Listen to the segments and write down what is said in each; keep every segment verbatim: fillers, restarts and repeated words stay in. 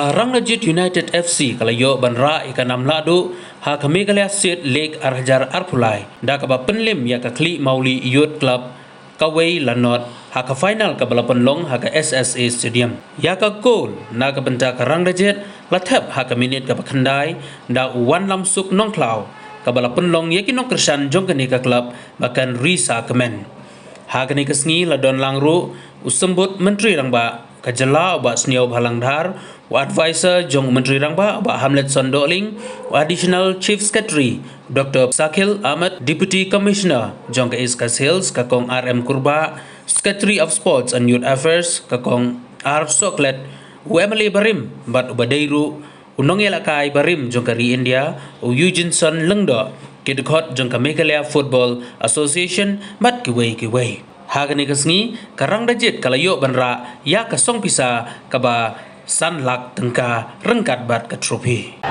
Rangnajit United F C ka la ïoh ban rah ïa ka nam lahduh ha ka Meghalaya State League ar hajar arphew lai da kaba pynlem ïa ka Khlieh Mawlieh Youth Club kawei la nod ha ka final kaba la pynlong ha ka S S A Stadium. Ïa ka goal na ka bynta ka Rangnajit la thep ha ka minit kaba khyndai da u Wanlamsuk Nongkhlaw, kaba la pynlong ïa ki nongkyrshan jong kane ka club ba kan risa kmen. Ha kane ka sngi la don lang ruh u Symbud Myntri Rangbah ka jylla u Bah Sniawbhalang Dhar, u advisor jong u Myntri Rangbah u Bah Hamletson Dohling, u Additional Chief Secretary Doctor Sakhil Ahmed, Deputy Commissioner jong ka East Khasi Hills ka Kong R M Kurbah, Secretary of Sports and Youth Affairs ka Kong R Sohkhlet, u M L A barim bad uba dei ruh u nongïalehkai barim jong ka ri India u Eugeneson Lyngdoh, ki dkhot jong ka Meghalaya Football Association bad kiwei kiwei. Ha kane ka sngi ka Rangnajit ka la ïoh ban rah ïa ka song pisa kaba san lak tyngka ryngkat bad ka trophy.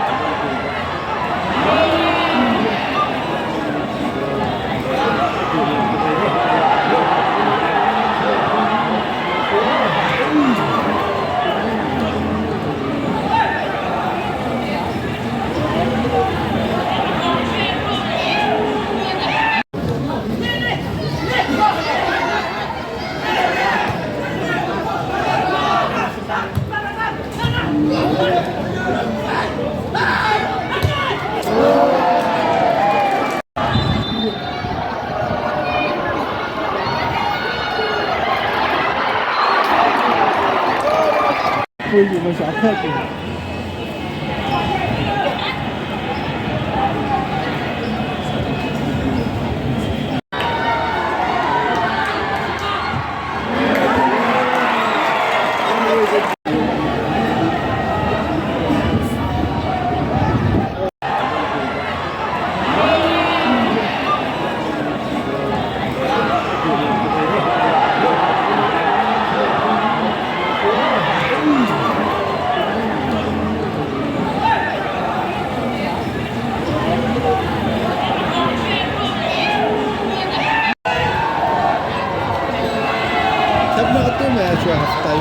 Tap na katu me chwa haftai.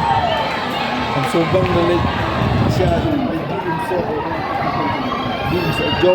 Kan sobang na lek sia di so di so jo.